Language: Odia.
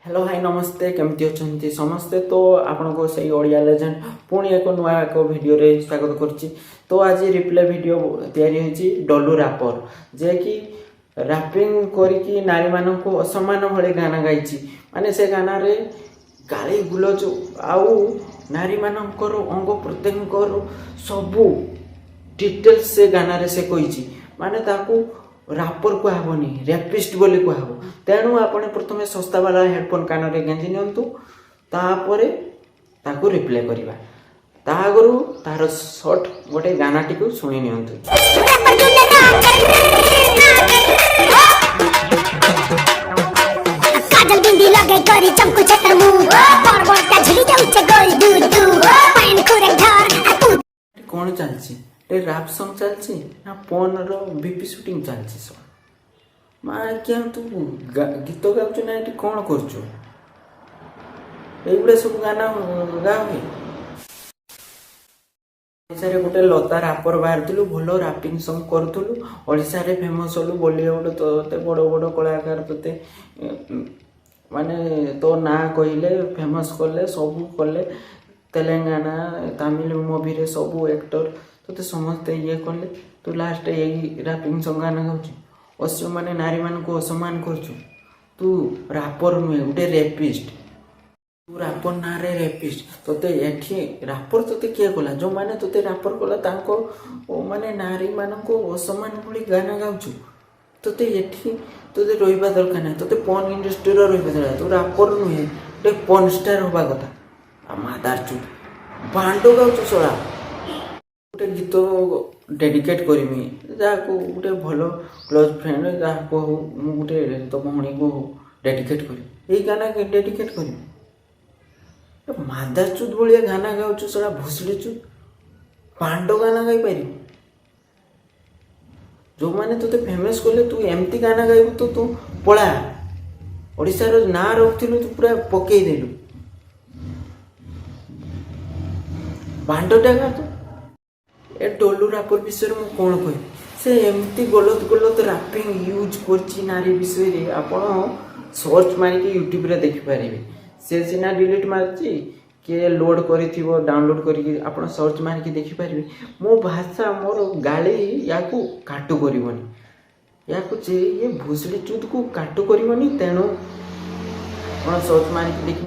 ହ୍ୟାଲୋ ହାଇ, ନମସ୍ତେ। କେମିତି ଅଛନ୍ତି ସମସ୍ତେ? ତ ଆପଣଙ୍କୁ ସେଇ ଓଡ଼ିଆ ଲେଜେଣ୍ଡ ପୁଣି ଏକ ନୂଆ ଏକ ଭିଡ଼ିଓରେ ସ୍ୱାଗତ କରୁଛି। ତ ଆଜି ରିପ୍ଲେ ଭିଡ଼ିଓ ତିଆରି ହୋଇଛି ଡଲୁ ରାପର, ଯିଏକି ରାପିଂ କରିକି ନାରୀମାନଙ୍କୁ ଅସମ୍ମାନ ଭଳି ଗାନା ଗାଇଛି। ମାନେ ସେ ଗାନାରେ ଗାଳି ଗୁଲଜ ଆଉ ନାରୀମାନଙ୍କର ଅଙ୍ଗ ପ୍ରତ୍ୟଙ୍ଗର ସବୁ ଡିଟେଲ୍ସ ସେ ଗାନାରେ ସେ କହିଛି। ମାନେ ତାକୁ ରାପର କୁହାହବନି, ରେପିଷ୍ଟ ବୋଲି କୁହାହବ। ତେଣୁ ଆପଣ ପ୍ରଥମେ ଶସ୍ତା ବାଲା ହେଡ଼ଫୋନ୍ କାନରେ ଗେଞ୍ଜି ନିଅନ୍ତୁ, ତାପରେ ତାକୁ ରିପ୍ଲେ କରିବା। ତା ଆଗରୁ ତାର ସର୍ଟ ଗୋଟେ ଗାନାଟିକୁ ଶୁଣି ନିଅନ୍ତୁ। କାଜଲ ବିନ୍ଦି ଲଗେଇ କରି ଚମକୁଛେ ତାର ମୁଁହ, ବଡ଼ ବଡ଼ଟା ଝୁଲି ଯାଉଛେ ଗୋଲ ଦୁଦୁ, ପାନ୍ ଖୁରେ ଧର ଆ ତୁ। ଏଠି କ'ଣ ଚାଲିଛି? ଏ ରାପ୍ ସଙ୍ଗ ଚାଲିଛି ନା ପର୍ନର ଭିପି ସୁଟିଂ ଚାଲିଛି ସବୁ? ମା ଆଜ୍ଞା, ତୁ ଗୀତ ଗାଉଛୁ ନା ଏଠି କ'ଣ କରୁଛୁ? ଏଇଗୁଡ଼ା ସବୁ ଗାନା ଗା ହୁଏ? ଓଡ଼ିଶାରେ ଗୋଟେ ଲତା ରାପର ବାହାରିଥିଲୁ, ଭଲ ରାପିଂ ସଙ୍ଗ କରୁଥିଲୁ, ଓଡ଼ିଶାରେ ଫେମସ୍ ହେଲୁ। ବଲିଉଡ଼ ତୋତେ ବଡ଼ ବଡ଼ କଳାକାର ତୋତେ ମାନେ ତୋ ନାଁ କହିଲେ, ଫେମସ୍ କଲେ, ସବୁ କଲେ। ତେଲେଙ୍ଗାନା, ତାମିଲ ମୁଭିରେ ସବୁ ଆକ୍ଟର ତୋତେ ସମସ୍ତେ ଇଏ କଲେ। ତୁ ଲାଷ୍ଟ ଏଇ ରାପିଂ ସଙ୍ଗ ଗାନା ଗାଉଛୁ, ମାନେ ନାରୀମାନଙ୍କୁ ଅସମ୍ମାନ କରୁଛୁ। ତୁ ରାପର ନୁହେଁ, ଗୋଟେ ରେପିଷ୍ଟ। ତୁ ରାପର ନାଁରେ ରେପିଷ୍ଟ। ତୋତେ ଏଠି ରାପର ତୋତେ କିଏ କଲା? ଯେଉଁମାନେ ତୋତେ ରାପର କଲା, ତାଙ୍କ ମାନେ ନାରୀମାନଙ୍କୁ ଅସମ୍ମାନ ଭଳି ଗାନା ଗାଉଛୁ। ତୋତେ ଏଠି ତୋତେ ରହିବା ଦରକାର ନାହିଁ। ତୋତେ ପର୍ନ ଇଣ୍ଡଷ୍ଟ୍ରିର ରହିବା ଦରକାର। ତୁ ରାପର ନୁହେଁ, ଗୋଟେ ପର୍ନ ଷ୍ଟାର ହବା କଥା। ଆଉ ମାଦାର ଚୁତ, ବାଣ୍ଡ ଗାଉଛୁ ଶଳା। ଗୋଟେ ଗୀତ ଡେଡିକେଟ୍ କରିମି ଯାହାକୁ, ଗୋଟେ ଭଲ କ୍ଲୋଜ୍ ଫ୍ରେଣ୍ଡ ଯାହାକୁ ହଉ, ମୁଁ ଗୋଟେ ତୋ ଭଉଣୀକୁ ହଉ ଡେଡିକେଟ୍ କରିବି। ଏଇ ଗାନା ଡେଡିକେଟ୍ କରିବି। ମାଦାର ଚୁତ ଭଳିଆ ଗାନା ଗାଉଛୁ ଶଳା, ଭୁଷୁଡ଼ି ଚୁତ। ପାଣ୍ଡ ଗାନା ଗାଇପାରିବୁ? ଯେଉଁମାନେ ତୋତେ ଫେମସ୍ କଲେ, ତୁ ଏମିତି ଗାନା ଗାଇବୁ ତ ତୁ ପଳା। ଓଡ଼ିଶାର ନାଁ ରଖିଥିଲୁ, ତୁ ପୁରା ପକେଇଦେଲୁ। ବାଣ୍ଡଟା ଗା ତୁ। ଏ ଡଲୁ ରାପର ବିଷୟରେ ମୁଁ କ'ଣ କହିବି? ସେ ଏମିତି ଗଲତ ଗଲତ ରାପିଂ ୟୁଜ୍ କରିଛି ନାରୀ ବିଷୟରେ, ଆପଣ ସର୍ଚ୍ଚ ମାରିକି ୟୁଟ୍ୟୁବରେ ଦେଖିପାରିବେ। ସେ ସିନା ଡିଲିଟ୍ ମାରିଛି, କିଏ ଲୋଡ଼୍ କରିଥିବ ଡାଉନଲୋଡ଼୍ କରିକି, ଆପଣ ସର୍ଚ୍ଚ ମାରିକି ଦେଖିପାରିବେ। ମୋ ଭାଷା, ମୋର ଗାଳି ୟାକୁ କାଟୁ କରିବନି। ୟାକୁ ଯେ ଇଏ ଭୁଷୁଡ଼ି ଚୁତକୁ କାଟୁ କରିବନି। ତେଣୁ ଆପଣ ସର୍ଚ୍ଚ ମାରିକି ଦେଖି